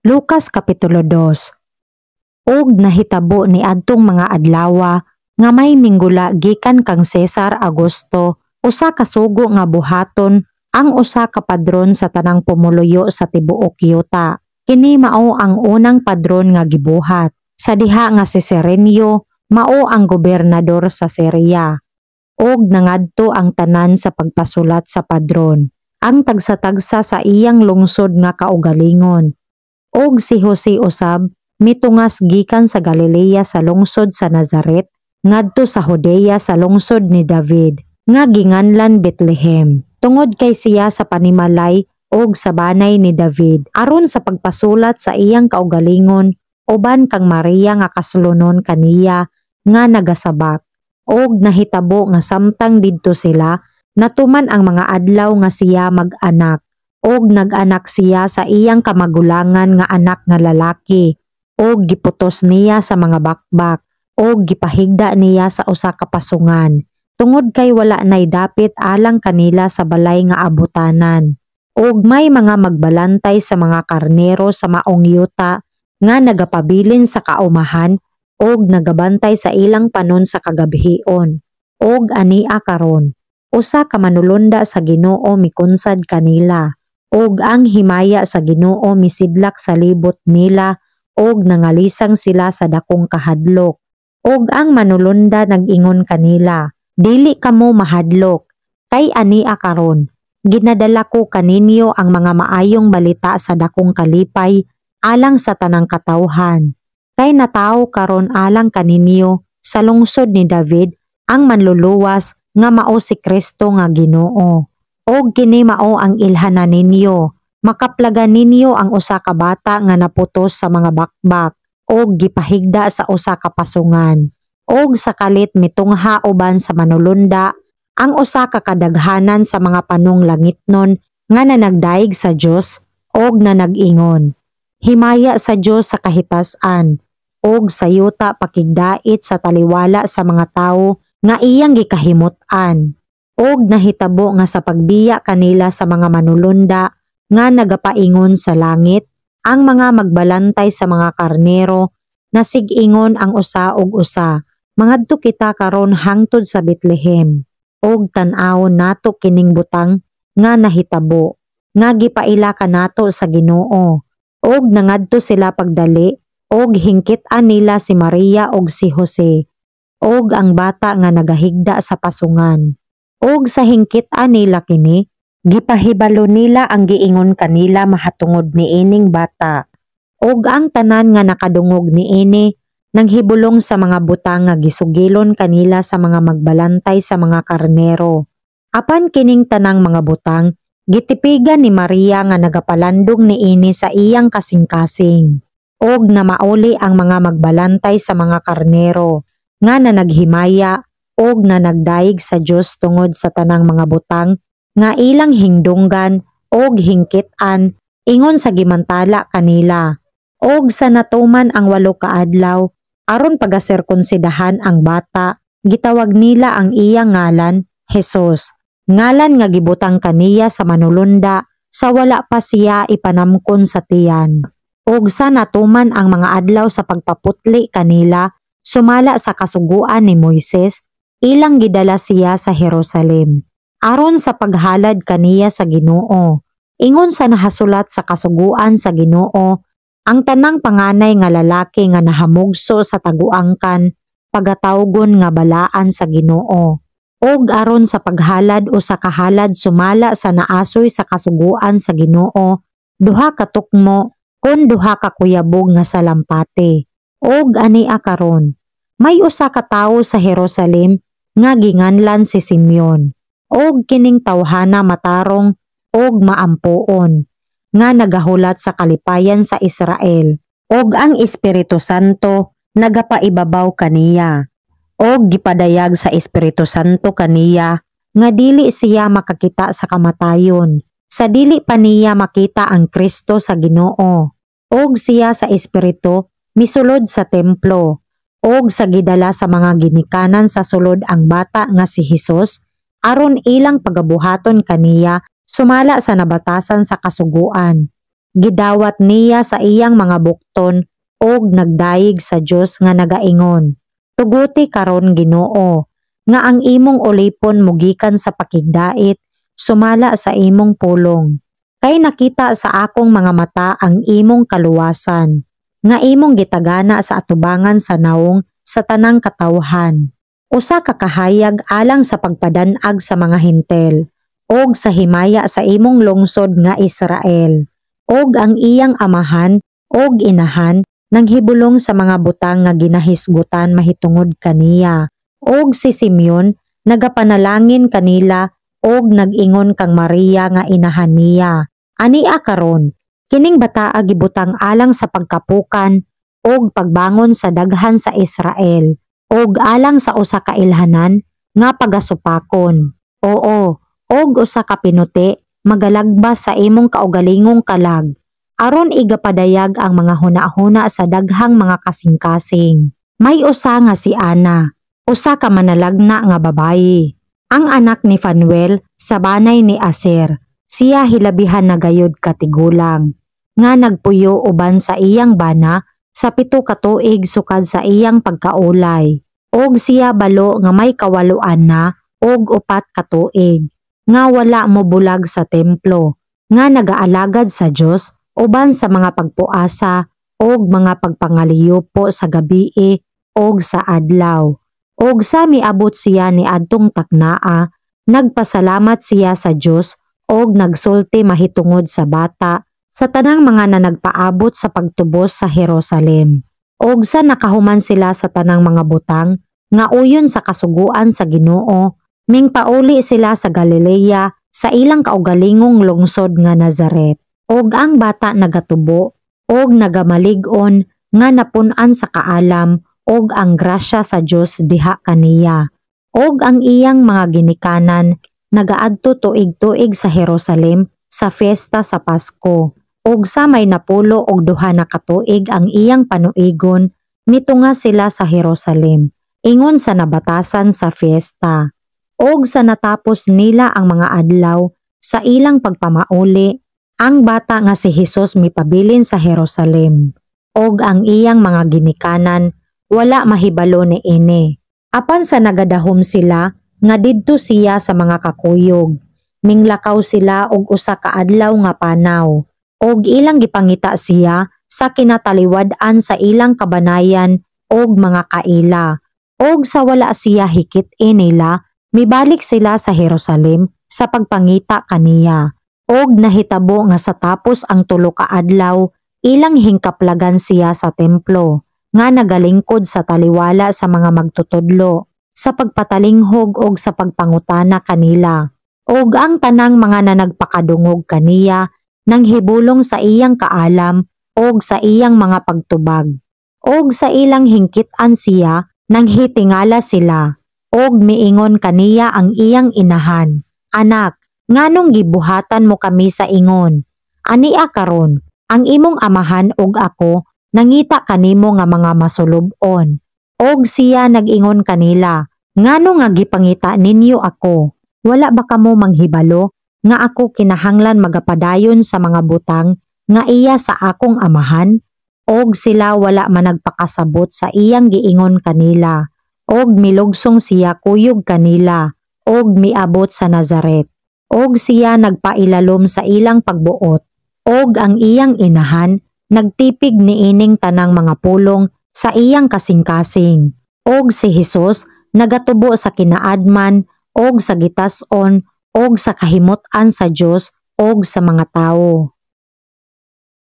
Lucas Kapitulo 2. Ug nahitabo niadtong mga adlawa nga may minggula gikan kang Cesar Augusto usa ka sugo nga buhaton ang usa ka padron sa tanang pumuluyo sa tibuok yuta. Kini mao ang unang padron nga gibuhat sa diha nga si Cirenio mao ang gobernador sa Syria. Ug nangadto ang tanan sa pagpasulat sa padron, ang tagsa-tagsa sa iyang lungsod nga kaugalingon. Ug si Jose usab mitungas gikan sa Galilea sa lungsod sa Nazaret ngadto sa Judea sa lungsod ni David nga ginganlan Bethlehem, tungod kay siya sa panimalay ug sa banay ni David, aron sa pagpasulat sa iyang kaugalingon uban kang Maria nga kaslonon kaniya nga nagasabak. Ug nahitabo nga samtang didto sila, natuman ang mga adlaw nga siya mag-anak, ug nag-anak siya sa iyang kamagulangan nga anak nga lalaki, ug giputos niya sa mga bakbak ug gipahigda niya sa usa ka pasungan tungod kay wala nay dapit alang kanila sa balay nga abutanan. Ug may mga magbalantay sa mga karnero sa maong yuta nga nagapabilin sa kaumahan ug nagabantay sa ilang panon sa kagabhion. Ug ania karon, usa ka manulonda sa Ginoo mikunsad kanila, ug ang himaya sa Ginoo misidlak sa libot nila, ug nangalisang sila sa dakong kahadlok. Ug ang manulonda nag-ingon kanila, "Dili kamo mahadlok, kay ania karon ginadala ko kaninyo ang mga maayong balita sa dakong kalipay alang sa tanang katawhan. Kay natawo karon alang kaninyo sa lungsod ni David ang Manluluwas nga mao si Kristo nga Ginoo. Og kini mao ang ilhanan ninyo: makaplagan ninyo ang usa ka bata nga naputos sa mga bakbak ug gipahigda sa usa ka pasungan." Og sa kalit mitungha uban sa manulonda ang usa ka kadaghanan sa mga panong langitnon nga nanagdayeg sa Dios og nanag-ingon, "Himaya sa Dios sa kahitasan ug sa yuta pakigdait sa taliwala sa mga tawo nga iyang gikahimut-an." Ug nahitabo nga sa pagbiya kanila sa mga manulonda nga nagapaingon sa langit, ang mga magbalantay sa mga karnero nasig-ingon ang usa og usa, "Mangadto kita karon hangtod sa Bethlehem ug tan-awon nato kining butang nga nahitabo nga gipaila kanato sa Ginoo." Ug nangadto sila pagdali ug hingkit-an nila si Maria ug si Jose ug ang bata nga nagahigda sa pasungan. Ug sa hingkit-an nila kini, gipahibalo nila ang giingon kanila mahatungod niining bata. Ug ang tanan nga nakadungog niini nanghibulong sa mga butang nga gisugilon kanila sa mga magbalantay sa mga karnero. Apan kining tanang mga butang gitipigan ni Maria nga nagapalandong niini sa iyang kasing-kasing. Og namauli ang mga magbalantay sa mga karnero nga nanaghimaya og nanagdayeg sa Dios tungod sa tanang mga butang nga ilang hingdunggan og hingkit-an ingon sa gimantala kanila. Og sa natuman ang 8 ka adlaw aron pagaserkonsidahan ang bata, gitawag nila ang iyang ngalan Jesus, ngalan nga gibutang kaniya sa manulonda sa wala pa siya ipanamkon sa tiyan. Og sa natuman ang mga adlaw sa pagpaputli kanila sumala sa kasuguan ni Moises, ilang gidala siya sa Jerusalem aron sa paghalad kaniya sa Ginoo. Ingon sa nahasulat sa kasuguan sa Ginoo, ang tanang panganay nga lalaki nga nahamugso sa taguangkan pagatawgon nga balaan sa Ginoo. Og aron sa paghalad usa ka halad sumala sa naasoy sa kasuguan sa Ginoo, duha ka tukmo kon duha ka kuyabog nga salampati. Og ania karon, may usa ka tawo sa Jerusalem nga ginganlan si Simeon. Og kining tawhana matarong og maampuon nga nagahulat sa kalipayan sa Israel, Og ang Espiritu Santo nagapaibabaw kaniya. Og gipadayag sa Espiritu Santo kaniya nga dili siya makakita sa kamatayon sa dili pa niya makita ang Kristo sa Ginoo. Og siya sa Espiritu misulod sa templo, og sa gidala sa mga ginikanan sa sulod ang bata nga si Hesus aron ilang pagabuhaton kaniya sumala sa nabatasan sa kasuguan, Gidawat niya sa iyang mga bukton og nagdayeg sa Dios nga nagaingon, "Tuguti karon, Ginoo, nga ang imong ulipon mugikan sa pakigdait sumala sa imong pulong. Kay nakita sa akong mga mata ang imong kaluwasan, nga imong gitagana sa atubangan sa nawong sa tanang katawhan. Usa ka kahayag alang sa pagpadan-ag sa mga Hentil, og sa himaya sa imong lungsod nga Israel." Og ang iyang amahan og inahan nanghibulong sa mga butang nga ginahisgutan mahitungod kaniya. Og si Simeon nagapanalangin kanila og nag-ingon kang Maria nga inahan niya, "Ania karon, kining bataa gibutang alang sa pagkapukan og pagbangon sa daghan sa Israel og alang sa usa ka ilhanan nga pagasupakon. Oo, og usa ka pinuti magalagbas sa imong kaugalingong kalag aron igapadayag ang mga hunahuna sa daghang mga kasing-kasing." May usa nga si Ana, usa ka manalagna nga babayi. Ang anak ni Fanuel sa banay ni Aser. Siya hilabihan na gayud katigulang, nga nagpuyo uban sa iyang bana sa 7 ka tuig sukad sa iyang pagkaulay. Og siya balo nga may 98 na og 4 ka tuig, nga wala mobulag sa templo, nga nagaalagad sa Dios uban sa mga pagpuasa og mga pagpangaliyupo sa gabii og sa adlaw. Og sa miabot siya ni adtong taknaa, nagpasalamat siya sa Dios og nagsulti mahitungod sa bata sa tanang mga nanagpaabot sa pagtubos sa Jerusalem. Og sa nakahuman sila sa tanang mga butang nga uyon sa kasuguan sa Ginoo, mingpauli sila sa Galilea sa ilang kaugalingong lungsod nga Nazaret. Og ang bata nagatubo og nagamalig-on nga napun-an sa kaalam, og ang grasya sa Dios diha kaniya. Og ang iyang mga ginikanan nagaadto tuig-tuig sa Jerusalem sa fiesta sa Pasko. Og sa may 92 na katuig ang iyang panuigon, mitunga sila sa Jerusalem, ingon sa nabatasan sa fiesta. Og sa natapos nila ang mga adlaw sa ilang pagpamauli, ang bata nga si Hesus mipabilin sa Jerusalem. Og ang iyang mga ginikanan wala mahibalo niini. Apan sa nagadahom sila nga didto siya sa mga kakuyog, minglakaw sila og usa ka adlaw nga panaw. Og ilang gipangita siya sa kinataliwad-an sa ilang kabanayan og mga kaila. Og sa wala siya hikit nila, mibalik sila sa Jerusalem sa pagpangita kaniya. Og nahitabo nga sa tapos ang 3 ka adlaw, ilang hingkaplagan siya sa templo, nga nagalingkod sa taliwala sa mga magtutudlo, sa pagpatalinghog og sa pagpangutana kanila. Og ang tanang mga nanagpakadungog kaniya nanghibulong sa iyang kaalam og sa iyang mga pagtubag. Og sa ilang hingkit-an siya, nanghitingala sila, og miingon kaniya ang iyang inahan, "Anak, nganong gibuhatan mo kami sa ingon? Ania karon, ang imong amahan ug ako nangita kanimo nga mga masulub-on." Og siya nag-ingon kanila, "Ngano nga gipangita ninyo ako? Wala ba kamo manghibalo nga ako kinahanglan magapadayon sa mga butang nga iya sa akong Amahan?" Og sila wala managpakasabot sa iyang giingon kanila. Og milugsong siya kuyog kanila og miabot sa Nazaret. Og siya nagpailalom sa ilang pagbuot. Og ang iyang inahan nagtipig niining tanang mga pulong sa iyang kasing-kasing. Og si Hesus nagatubo sa kinaadman og sa gitas-on og sa kahimut-an sa Dios og sa mga tawo.